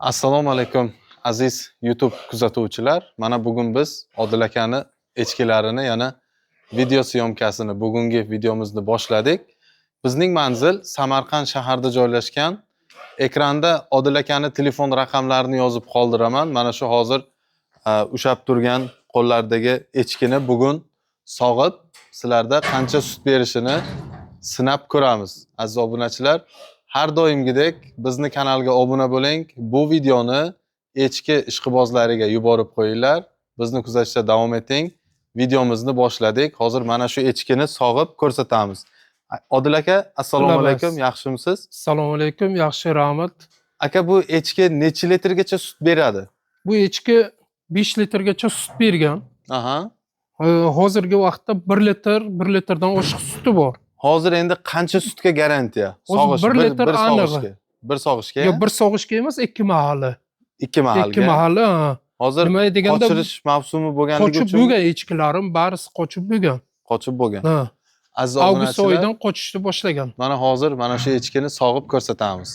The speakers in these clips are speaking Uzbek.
Assalomu alaykum aziz YouTube kuzatuvchilar. Mana bugun biz Odil akani echkilarini yana video syomkasini bugungi videomizni boshladik. Bizning manzil Samarqand shahrida joylashgan. Ekranda Odil akani telefon raqamlarini yozib qoldiraman. Mana shu hozir ushlab turgan qo'llaridagi echkini bugun sog'ib, sizlarda qancha sut berishini sinab ko'ramiz. Aziz obunachilar, har doimgidek bizni kanalga obuna bo'ling. Bu videoni echki ishqibozlariga yuborib qo'yinglar. Bizni kuzatishda davom eting. Videomizni boshladik. Hozir mana shu echkini sog'ib ko'rsatamiz. Odil aka, assalomu Labas. alaykum, yaxshimisiz? Assalomu alaykum, yaxshi, rahmat. Aka, bu echki necha litrgacha sut beradi? Bu echki 5 litrgacha sut bergan. Aha. Hozirgi vaqtda 1 litr, 1 litrdan oshiq suti bor. Hozir endi qancha sutga garantiya? Hozir Sog'ish, bir litr bir anig'i. sog'ishga. Bir sog'ishga, Yo, bir sog'ishga emas, ikki mahali. ikki mahalga. Ikki mahali. Ha. Hozir Nima deganda qochirish mavsumi bo'lganligi qochib uchun bo'lgan echkilarim barisi qochib bo'lgan. qochib bo'lgan. Ha. Aziz Avgust obunachilar, oyidan qochishni boshlagan. mana hozir mana shu echkini sog'ib ko'rsatamiz.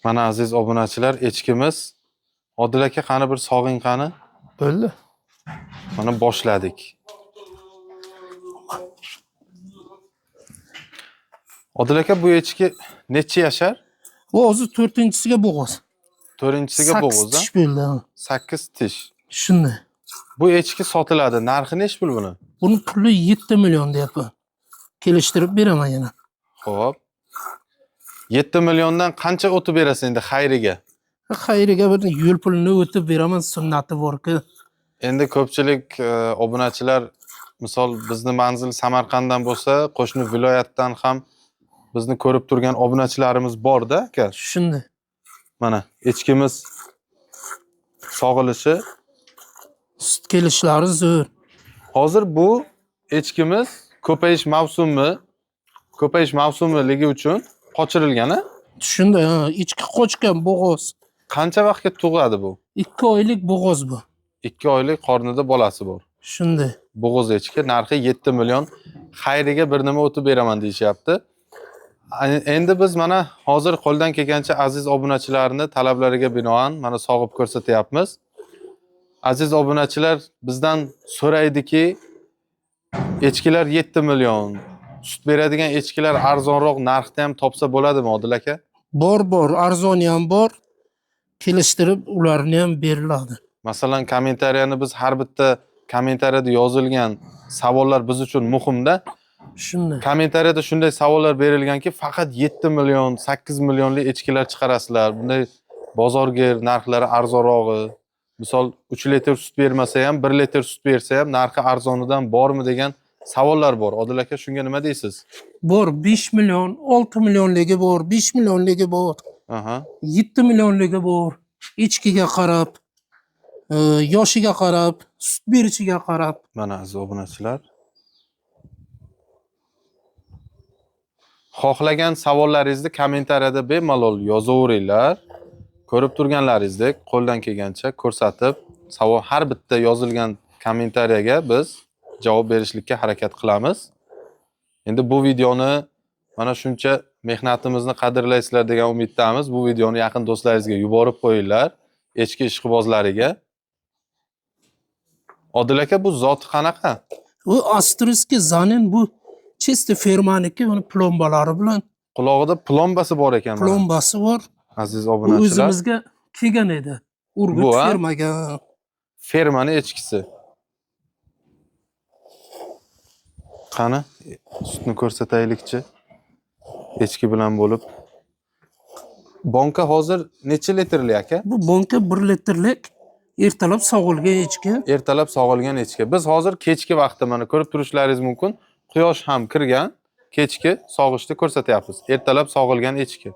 Mana aziz obunachilar, echkimiz. Odil aka, qani bir sog'ing qani? Bo'ldi. Mana boshladik. Odil aka, bu echki necha yashar? Bu hozir to'rtinchisiga bo'g'oz. To'rtinchisiga Sakkiz bo'g'iz, tish bo'ldi. Ha. 8 tish. Shunday. Bu echki sotiladi. Narxi nechi pul buni? Buni puli 7 million deyapman. Kelishtirib beraman yana. Xo'p. 7 milliondan qancha o'tib berasiz endi xayriga? Xayriga bir yo'l pulini o'tib beraman, sunnati borki. Endi ko'pchilik obunachilar misol bizni manzil Samarqanddan bo'lsa, qo'shni viloyatdan ham bizni ko'rib turgan obunachilarimiz bor-da, aka. Shunday. Mana echkimiz sog'ilishi. Sut kelishlari zo'r. Hozir bu echkimiz ko'payish mavsumi, ko'payish mavsumiligi uchun qochirilgan, a? Shunday, ha, echki qochgan bo'g'oz. Qancha vaqtga tug'adi bu? 2 oylik bo'g'oz bu. 2 oylik qornida bolasi bor. Shunday. Bo'g'iz echki narxi 7 million. Xayriga bir nima o'tib beraman deyishyapti. Endi biz mana hozir qo'ldan kelgancha aziz obunachilarni talablariga binoan mana sog'ib ko'rsatyapmiz. Aziz obunachilar bizdan so'raydiki, echkilar 7 million, sut beradigan echkilar arzonroq narxda ham topsa bo'ladimi, Odil aka? Bor bor, arzoni ham bor. Kelishtirib ularni ham beriladi. Masalan, kommentariyani biz har bitta kommentariyada yozilgan savollar biz uchun muhimda. Shunday. Kommentariyada shunday savollar berilganki, faqat 7 million, 8 millionlik echkilar chiqarasizlar. Bunday bozorga narxlari arzonrog'i. Misol 3 litr sut bermasa ham, 1 litr sut bersa ham narxi arzonidan bormi degan savollar bor. Odil aka, shunga nima deysiz? Bor 5 million, 6 millionligi bor, 5 millionligi bor, Aha. 7 millionligi bor. Echkiga qarab, yoshiga qarab, sut berishiga qarab. Mana aziz obunachilar. Xohlagan savollaringizni kommentariyada bemalol yozaveringlar. Ko'rib turganlaringizdek qo'ldan kelgancha ko'rsatib, savol har bitta yozilgan kommentariyaga biz javob berishlikka harakat qilamiz. Endi bu videoni mana shuncha mehnatimizni qadrlaysizlar degan umiddamiz. Bu videoni yaqin do'stlaringizga yuborib qo'yinglar, echki ishqibozlariga. Odil aka, bu zoti qanaqa? Bu Astriski Zanin bu чисто fermaniki, buni plombalari bilan Qulog'ida plombasi bor ekan mana. plombasi bor. Aziz Bu obunachilar, o'zimizga kelgan edi. Urgut Bu, ha? fermaga. Fermani echkisi. Qani, sutni ko'rsataylikchi. Echki bilan bo'lib. Bonka hozir necha litrli aka? Bu bonka 1 litrlik ertalab sog'ilgan echki. Ertalab sog'ilgan echki. Biz hozir kechki vaqtda mana ko'rib turishlaringiz mumkin. Quyosh ham kirgan, kechki sog'ishni ko'rsatyapmiz. Ertalab sog'ilgan echki.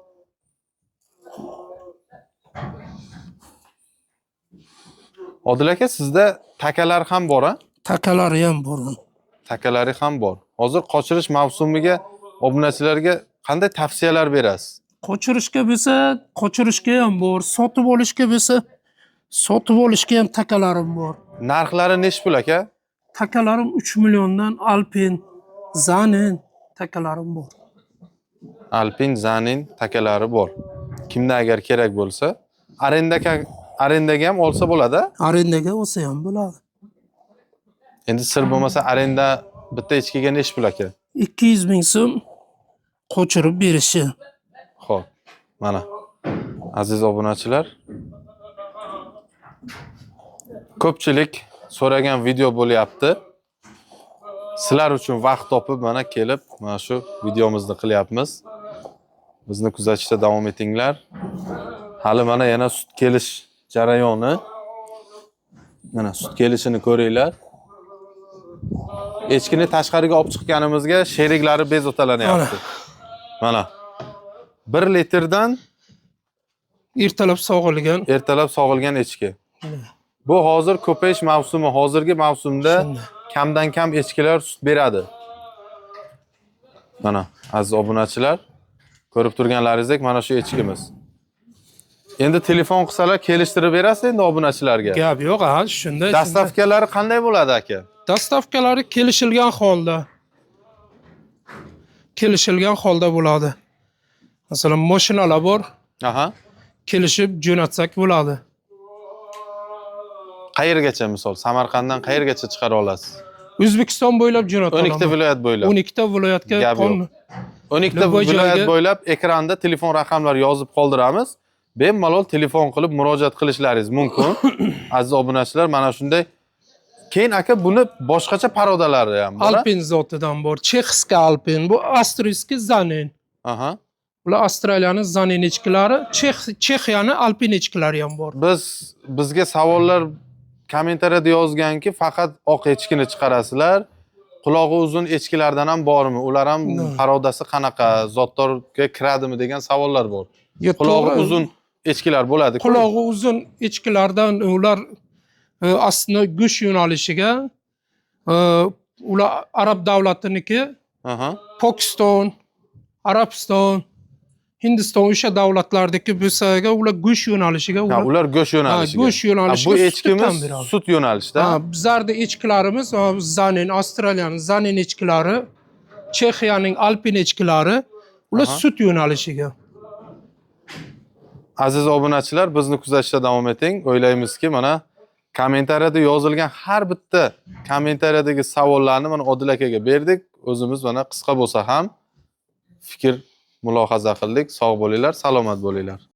Odil aka, sizda takalar ham bor, a? Takalari ham bor. Takalari ham bor. Hozir qochirish mavsumiga obunachilarga qanday tavsiyalar berasiz? Qochirishga bo'lsa, qochirishga ham bor, sotib olishga bo'lsa, sotib olishga ham takalarim bor. Narxlari nechi pul aka? Takalarim 3 milliondan Alpin, Zanin takalarim bor. Alpin, Zanin takalari bor. Kimda agar kerak bo'lsa, arendaga ham olsa bo'ladi. Arendaga olsa ham bo'ladi. Endi sir bo'lmasa, arenda bitta echkiga nechi pul aka? 200 ming so'm qochirib berishi. Xo'p, mana aziz obunachilar, ko'pchilik so'ragan video bo'lyapti. Sizlar uchun vaqt topib mana kelib mana shu videomizni qilyapmiz. Bizni kuzatishda davom etinglar. Hali mana yana sut kelish jarayoni. Mana sut kelishini ko'ringlar. Echkini tashqariga olib chiqqanimizga sheriklari bezovtalanyapti. Mana 1 litrdan Ertalab sog'ilgan. Ertalab sog'ilgan echki. Bu hozir ko'payish mavsumi, hozirgi mavsumda Shunday. Kamdan kam echkilar sut beradi. Mana aziz obunachilar, ko'rib turganlaringizdek mana shu echkimiz. Endi telefon qilsalar kelishtirib berasiz endi obunachilarga. Gap yo'q, ha, shunday. Доставка lari qanday bo'ladi aka? Доставка lari kelishilgan holda. Kelishilgan holda bo'ladi. Masalan, mashinalar bor, kelishib jo'natsak bo'ladi. Qayergacha misol Samarqanddan qayergacha chiqara olasiz? O'zbekiston bo'ylab jo'nata 12 ta olaman. Viloyat bo'ylab. 12 ta viloyatga Gap yo'q. 12 ta Любой viloyat joyga- bo'ylab ekranda telefon raqamlari yozib qoldiramiz. Bemalol telefon qilib murojaat qilishlaringiz mumkin. Aziz obunachilar, mana shunday. Keyin aka, buni boshqacha порода lari ham bor. A? Alpin zotidan bor. Чешский Alpin, bu австрийский Zanin. Bular Avstraliyani Zanin echkilari, Chexiyani Alpin echkilari ham bor. Bizga savollar kommentariyada yozganki, faqat oq echkini chiqarasizlar. Qulog'i uzun echkilardan ham bormi? Ular ham No. порода si qanaqa, zotdorga kiradimi degan savollar bor. Yo, Qulog'i to'g'ri. Uzun echkilar bo'ladi. Qulog'i uzun echkilardan ular aslida go'sht yo'nalishiga ular arab davlatiniki, Pokiston, Arabiston, Hindiston o'sha davlatlardagi bo'lsaga ular go'sht yo'nalishiga Ha, ular, ular go'sht yo'nalishiga. Ha, go'sht yo'nalishiga Ha, bu sutni echkimiz kam beradi. Sut yo'nalishida. Ha, bizlarda echkilarimiz ha, Zanin, Avstraliyaning Zanin echkilari, Chexiyaning Alpin echkilari ular sut yo'nalishiga. Aziz obunachilar, bizni kuzatishda davom eting. O'ylaymizki, mana kommentariyada yozilgan har bitta kommentariyadagi savollarni mana Odil akaga berdik. O'zimiz mana qisqa bo'lsa ham fikr mulohaza qildik. Sog' bo'linglar, salomat bo'linglar.